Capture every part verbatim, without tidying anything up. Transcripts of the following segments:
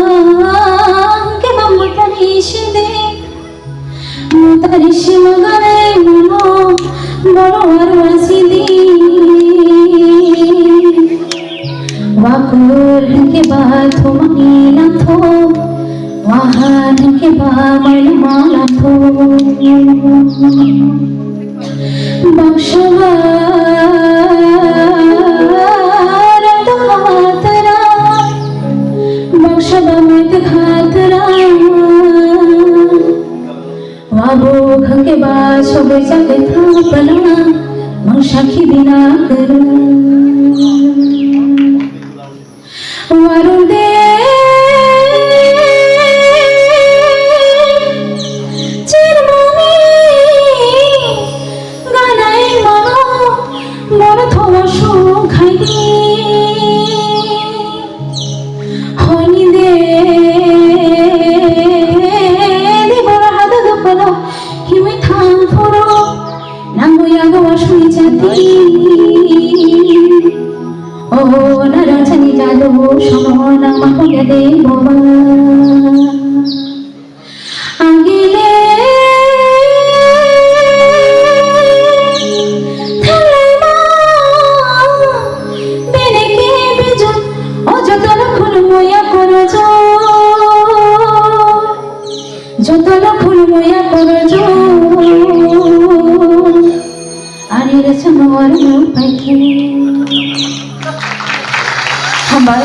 Yaphang khe bamwi tani sidi. Mutari sima gale muno boro warwa sidi. Wakur hwnkhe ba thumani langtho, wahan hwnkhe ba mailuma langtho. Baksa ba rang tongma twrang, baksa ba mai twkha twrang. Wabo khangke ba sobe jagwe thapana, mang sakhi bina kwrwng. Warung de chirmani ganai mano, bono thowa sung Honi de, de bora hada do kono, himui thang phoro, nango yago wasui jati. O narang chani jadu, sono nang mahu gede boba. Agile thanglaima bini khe bijut, o jotono khulumui ya korojo, jotono khulumui ya korojo. Ani resa no aru paikhe. Hambai.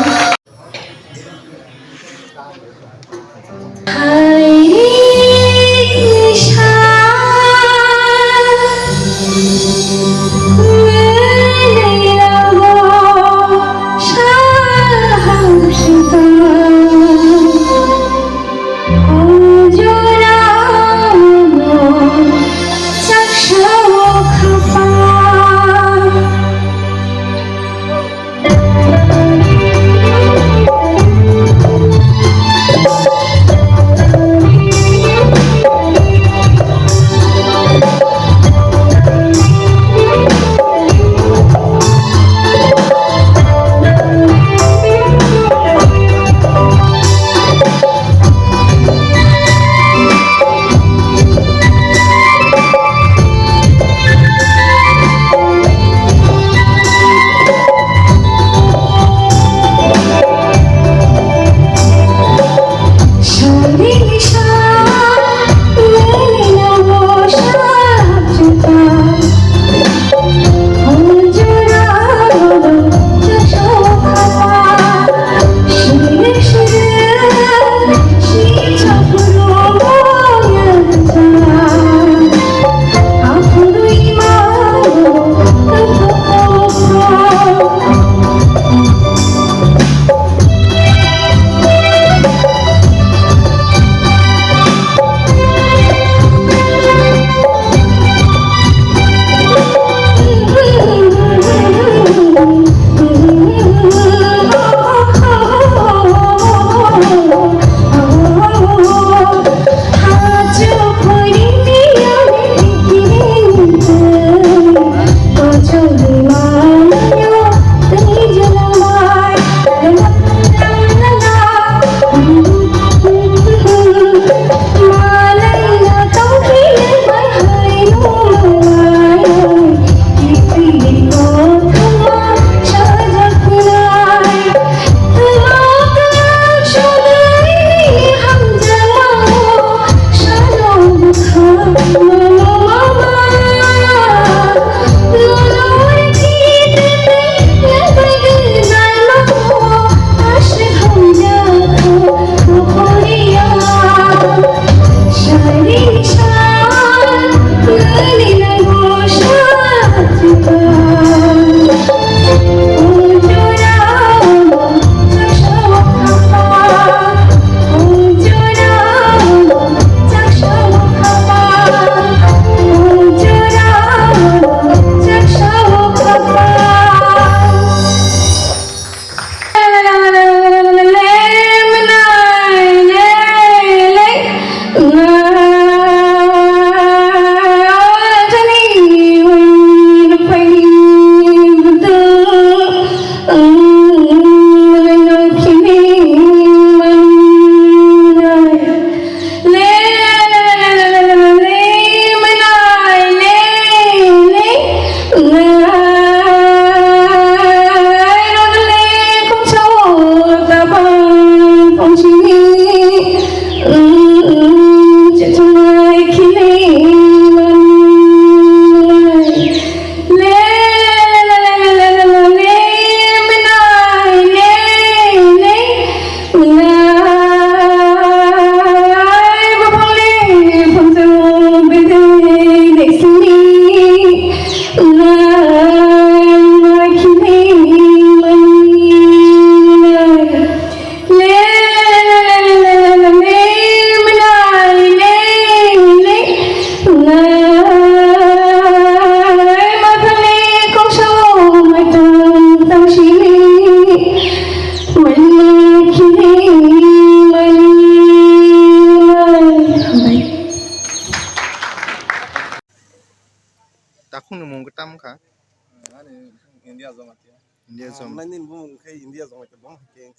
India Jamatia. India Jamatia. Nai nini bumung khe India Jamatia bong khe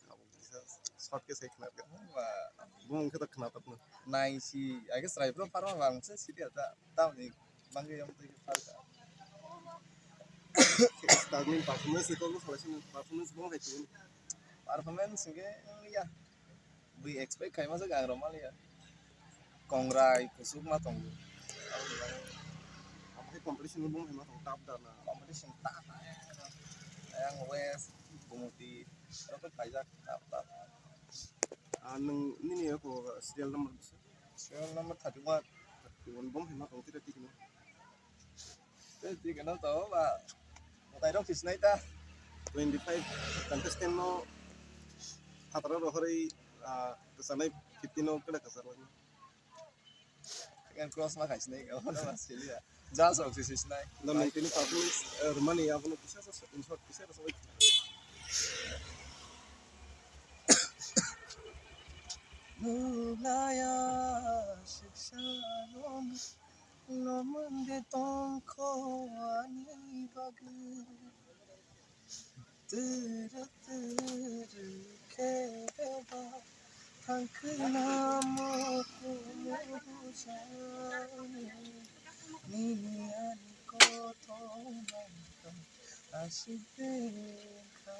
short khe sai khna khe. Bumung khe to khna tap na. Nai si, I guess, Raipura Pharma bang se city ta, ta ni bang yang tu Pharma. Starting performance ko ko selection performance bong hai tu. Performance ke ya. We expect khaima se gang roma ya. Kongrai kusuk ma tongo. Aboni competition bong hai ma tong tap da na. Competition ta ta. Yang West, Gumoti, rokhe paijak tap tap. Ah, nwng nini ko serial number bisa? Serial number thirty one. Thirty one bong hai ma tong tira tikino. Tei twi gana to ba. Mwtai rok kis nai ta. Twenty five contestant no phataro rohorwi, ah, kwchanai fifteen no kela kwcharwi. Kan cross ma khai sinai ka, wala ma sili ya. Judge rok si sinai. No, nung tini performance, eh, rwmani abono kisa sa, in short, kisa sa. Nulaya shiksa no. Lomong de tongkho ani bagwi. Turu turu khe beba thangkhwna mo kumu jani. Nini ani kothoma asik dengkha.